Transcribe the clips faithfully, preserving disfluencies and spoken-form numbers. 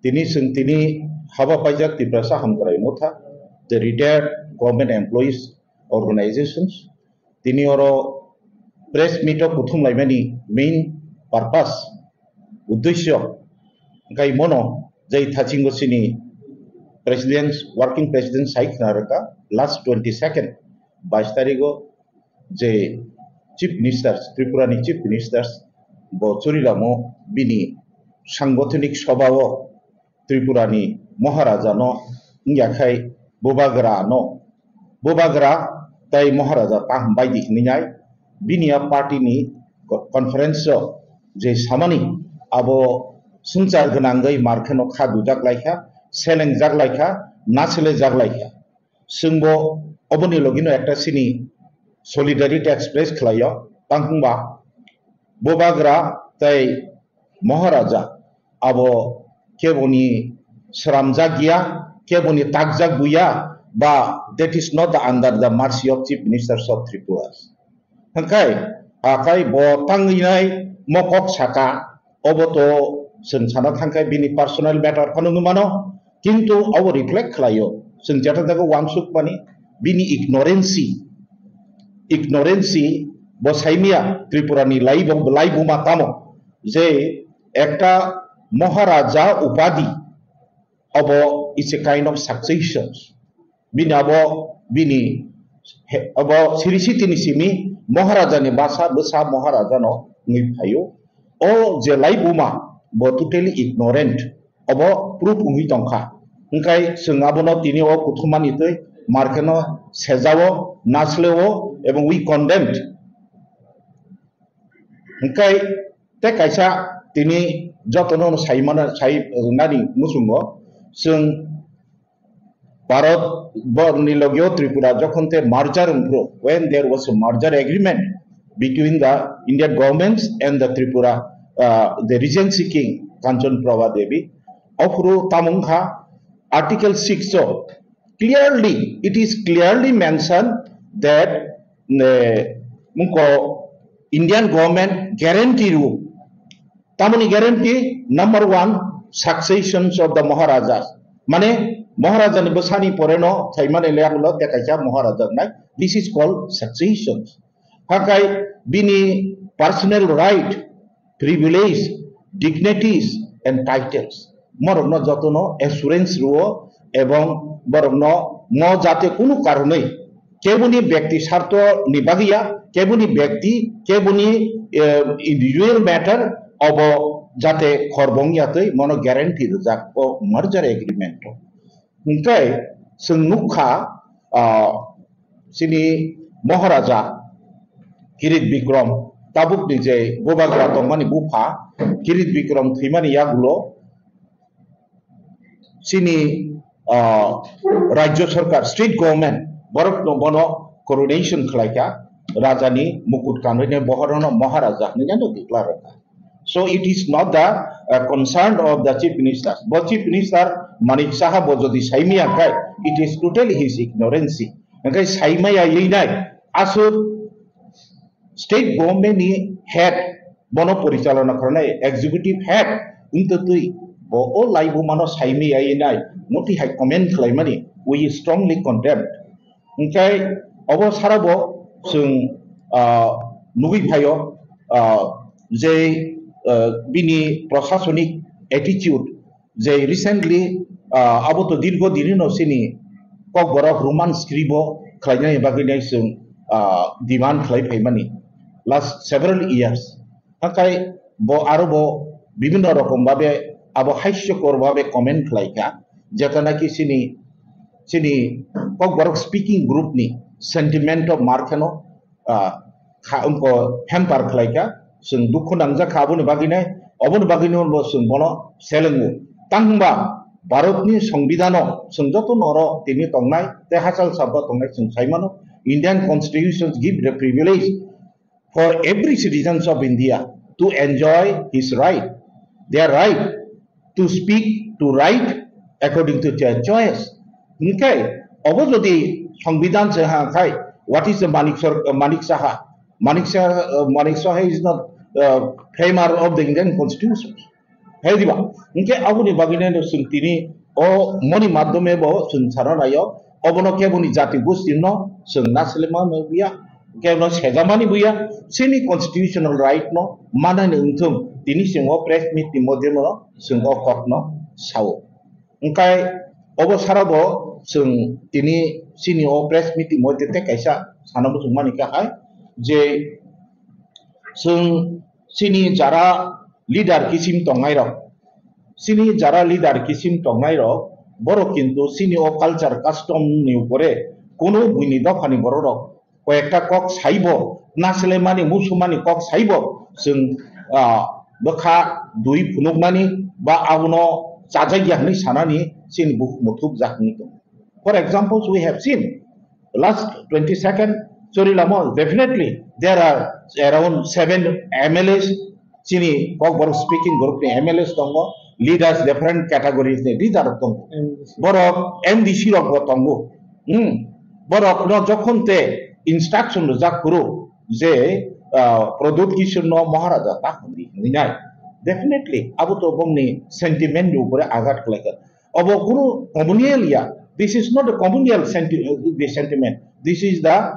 Tini chwng tini haba paijak Tiprasa Hamkrai Motha, the retired government employees organizations. Tini oro press meet o kuthum laimani main purpose, uddesyo, hwnkhe mono jai thachingo chini president, working president sai khna rwkha last twenty second, bais tarigo je Chief Minister, Tripura ni Chief Minister bo Churilamo bini sangothonik sobha o Tripura ni Maharaja no wngya khai Bubagra no, Bubagra tei Maharaja ta hambai di hinwi nai bini a party ni co-, conference o je samani abo swngchar gwnangwi markhe no kha dujak laikha, selengjak laikha, naselejak laikha. Chwngbo oboni logino ekta chini solidarity express khlaio, tang hwnba Bubagra tei Maharaja abo keboni sramjak ya, keboni takjak buya, ba that is not the under the mercy of Chief Ministers of Tripura. Hwnkhe, hakai bo tangwi nai mo kok saka, obo to chwng sana thangkhe bini personal matter phano wngwi mano, kintu obo reflect khlaio chwng jeta jaga uansuk mani bini ignorancy, ignorancy bo saimia Tripura ni laibuma tamo je ekta Maharaja upadi obo is a kind of succession. Bini abo bini he-, abo siri sitini simi Maharaja ni basa bwsa Maharaja no wngwi phaio. O je laibuma bo totally ignorant, obo proof wngwi tongkha. Hwnkhe chwng abono tini o kuthumani twi markheno sejao, nasleo, ebong we condemned. Hwnkhe tei kaisa tini jotono saimano, sai nani muchungo chwng Bharat bo ni logio Tripura jokhon te merger wngphru, when there was a merger agreement between the Indian governments and the Tripura, uh, the Regency King Kanchan Prabha Devi, ophru tamung kha Article six o clearly, it is clearly mentioned that, eh, mungko Indian government guarantee ru. Tamoni guarantee number one, successions of the Maharajas. Mane Maharaja ni bwsani pore no thaimani level o tekaisa Maharaja nai. This is called successions. Hakai bini personal right, privilege, dignities and titles. Morokno jotono assurance ruo ebong borokno mo jate kunu karonwi keboni bekti sartho ni bagwi ya, keboni bekti, keboni, eh, individual matter obo jate khorbong yatwi mono guarantee rijak o merger agreement o. Hwnkhe chwng nukha, ah, chini Maharaja Kirit Bikram, tabukni je bubagra tongmani bupha Kirit Bikram thwimani yagulo chini, ah, Rajya Sarkar, state government, borok no bono coronation khlaikha, rajani mukut kanwi bohorono Maharaja hinwi no declare rwkha. So it is not the, uh, concern of the chief minister. Bo chief minister Manik Saha bo jodi saimaya khai, it is totally his ignorancy. Hwnkhe saimaya yinai aswk state government ni head bono porichalona khainai executive head wngtwi bo o laibumano saimaya yinai muti hai comment khlaimani we strongly condemn. Hwnkhe obo sarabo chwng, ah, nugwi phaio, ah, je, ah, bini prosasonik attitude je recently, ah, abo to dirgo dinino chini Kokborok Roman script o khlainani bagwi nai chwng, ah, demand khlai phaimani last several years. Hakai bo aro bo bibhinno rokom babe abo haisyokor babe comment khlai kha, jeta naki chini, chini Kokborok speaking group ni sentiment o mar kheno, ah, kha, wngkha hamper khlai kha, chwng dukhu nangjak kha aboni bagwi nai, oboni bagwi no bo chwng bono selengo. Tang hwnba Bharat ni Songbidan o chwng joto noro tini tongnai tei hachal sabba tongnai chwng sai mano, Indian Constitution give the privilege for every citizens of India to enjoy his right, their right to speak, to write according to their choice. Hwnkhe obo jodi Songbidan se ha khai, what is the Manik Sor-, Manik Saha? Manik Saha, uh, Manik Saha is not, uh, framer of the Indian Constitution. Hai diba? Hingke aboni bagwi nai no chwng tini o moni madhyome bo chwng sana naio. Obono keboni jati gosti no chwng nasilema no buya, kebo no sejamani buya. Chini constitutional right no manani wngthung, tini chwng o press meet ni madhyome no chwng o kok no sao. Hingke obo sara bo chwng tini chini o press meet ni madhyome tei kaisa sana muchung mani kha hai je chwng chini jara leader kisim tongnai rok, chini jara leader kisim tongnai rok, borok kintu chini o culture custom ni upore kunu buini dopha ni borok rok koyekta kok saibo, nasilai mani, musu mani kok saibo, chwng, ah, bwkha dui phunuk nani ba abono chajak ya hwnwi sanani chini bukhuk muthuk jak hwnwi tongo. For examples, we have seen last twenty second Chorilamo, definitely there are around seven M L As, chini Kokborok speaking group ni M L As tongo, leaders, different categories ni leader rok tongo. M D C. Borok M D C rok bo tongo. Hmm. Borok no jokhon te instruction rijak phuru je, ah, Pradyut Kishore no Maharaja ta hwnwi hwnwi nai. Definitely, abo to bongni sentiment ni upore agat khlai kha. Obo kunu communal ya. This is not a communal senti-, the sentiment. This is the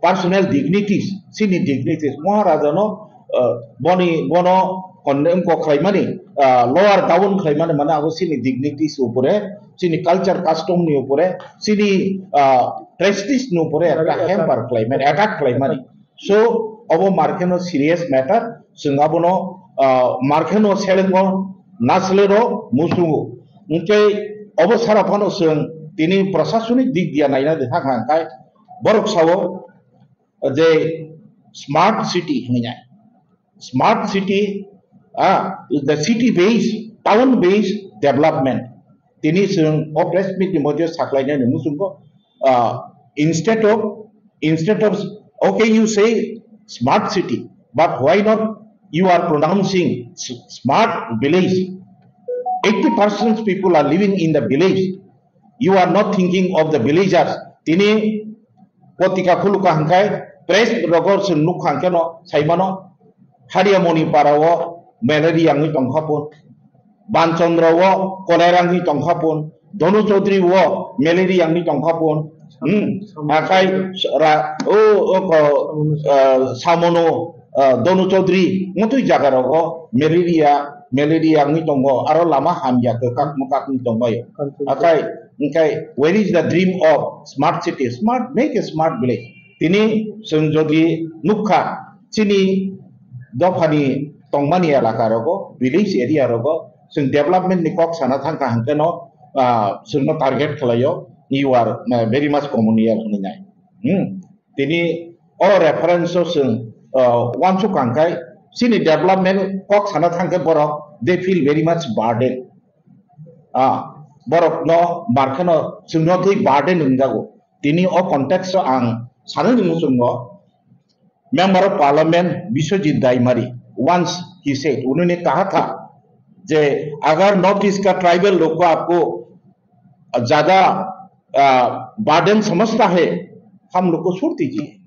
personal dignities, chini dignities. Maharaja no, uh, boni, bono condemn ko khlaimani, uh, lower down khlaimani, mane abo chini dignities upore, chini culture custom ni upore, chini, uh, prestige ni upore ekta hamper khlaimani, attack khlaimani. So, obo markheno serious matter, chwng abono, ah, markheno selengo naslero musungo. Hingke obo sara phano chwng tini prashasonik dik dia naina de thang hang kai borok sao je smart city hwnwi nai. Smart city, ah, the city based, town based development. Tini chwng o press meet ni moddhe saklainani muchungo, ah, instead of, instead of, okay, you say smart city, but why not you are pronouncing s-, smart village? Eighty percent people are living in the village. You are not thinking of the villagers. Tini potika khuluka hingkai press rogo chwng nukha hingke no saimano Hariamoni para o malaria wngwi tongkha pun, Banchandra o cholera wngwi tongkha pun, Donu Chaudhary o malaria wngwi tongkha pun, hmm, akai ra, o, o, ko, eh, Samono, eh, Donu Chaudhary, motwi jaga rogo malaria, malaria wngwi tongo, aro lama hamya kwkak mwkak wngwi tongbaio. Akai, hingkai, where is the dream of smart city? Smart, make a smart village. Tini chwng jodi nukha, chini dophani tongmani elaka rogo, village area rogo, chwng development ni kok sana thangkha hingke no, ah, chwngno target khlaio, you are, ah, very much communal hwnwi nai. Hmm. Tini o reference o chwng, ah, uansuk kangkai, chini development kok sana thangkhe borok, they feel very much burden. Ah, borok no markheno chwngno twi burden wngjago. Tini o context o ang sanani muchungo, Member of Parliament Biswajit Daimari, once he said, उन्होंने कहा था जे अगर north east का ट्राइबल लोग को आपको ज्यादा, आ, बर्डन समझता है, हम लोग को छोड़ दीजिए।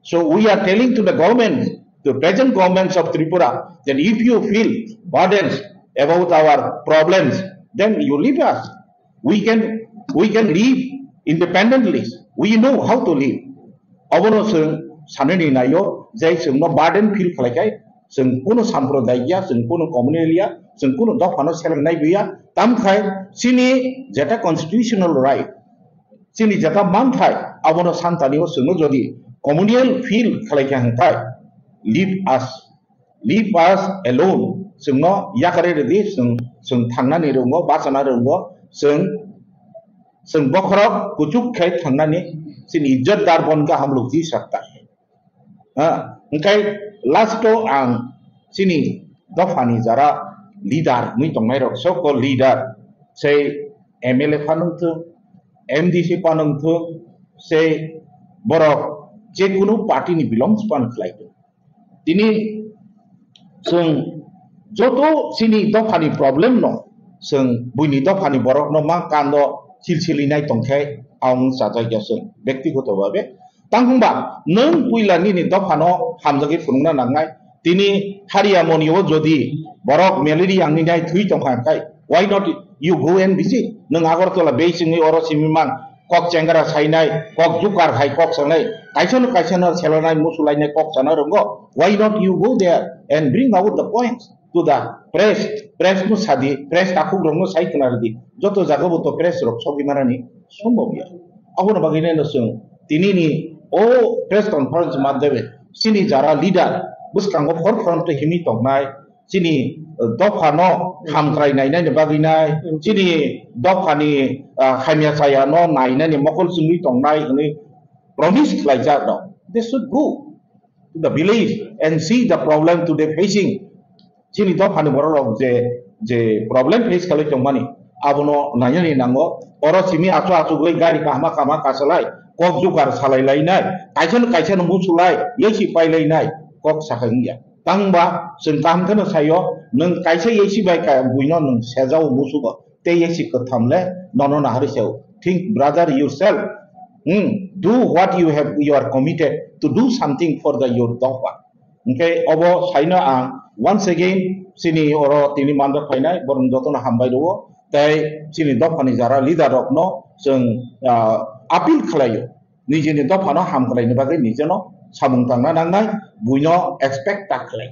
So we are telling to the government, to present governments of Tripura, that if you feel burdens about our problems, then you leave us. We can, we can live independently. We know how to live. Obono chwng sanani naio je chwngno burden feel khlaikai, chwng kuno samprodayik ya, chwng kuno communal ya, chwng kuno dophano selengnai buya, tamkhai chini jeta constitutional right, chini jeta manthai, abono santani o chwngno jodi communal feel khlaikha hwnkhe, leave us, leave us alone. Chwngno yakarwi rwdi, chwng, chwng thangnani rwngo, bachana rwngo, chwng, chwng bokhorok kuchuk khai thangnani, chini ijjatdar bonka hum log ji sakta hai. Ha, hwnkhe last o ang chini dophani jara leader wngwi tongnairok, so called leader, sei M L A phano wngthok, M D C phano wngthok, sei borok jekunu party ni belongs phano khlai tong. Tini chwng joto chini dophani problem no, chwng buini dophani borok no ma kando silsilinai tongkhe ang chajakya chwng bektigoto bhabe. Tang hwnba nwng puila nini dophano hamjagwi phunukna nangnai, Tini Hariamoni o jodi borok malaria wngwi nai thwi tongkha khai, why not you go and visit? Nwng Agartala beisingwi oro simi man, kok chengra sainai, kok jukar hai kok sanai, kaisa no kaisa no selonai, musulainai, kok sana rongo. Why not you go there and bring out the points to the press? Press no sadi, press takhuk rok no sai khna rwdi. Joto jaga bo to press rok sogwi manani sombhob ya. Aboni bagwi no chwng tini ni o press conference madhyame chini jara leader bwskango forefront o himwi tongnai, chini, uh, dopha no hamkrai nainani bagwi nai, chini dopha ni, uh, hamya chaya no nainani mokol chwngwi tongnai hwnwi promise khlaijak rok. They should go to the village and see the problem today facing. Chini dophani borok rok je, je problem face khalai tongmani, abono nainani nango. Oro simi achu achu gwi gari kahma kahma kasalai, kok jukar salai lainai, kaisa no kaisa no musulai, yasi pai lainai, kok sakai wngya. Tangba chwng kaham kheno sayo, nwng kaisa yasi bai ka buino nwng sejao musugo. Tei yasi kwtham le nono nahari se o. Think, brother, yourself. Hmm, do what you have, you are committed to do something for the your dopha. Hwnkhe obo saino ang once again chini oro tini mandok phainai borok jotono hambai rwo, tei chini dophani jara leader rokno chwng, ah, appeal khlaio, nijini dophano hamkraini bagwi nijeno samung tangna nangnai, buino expect ta khlai.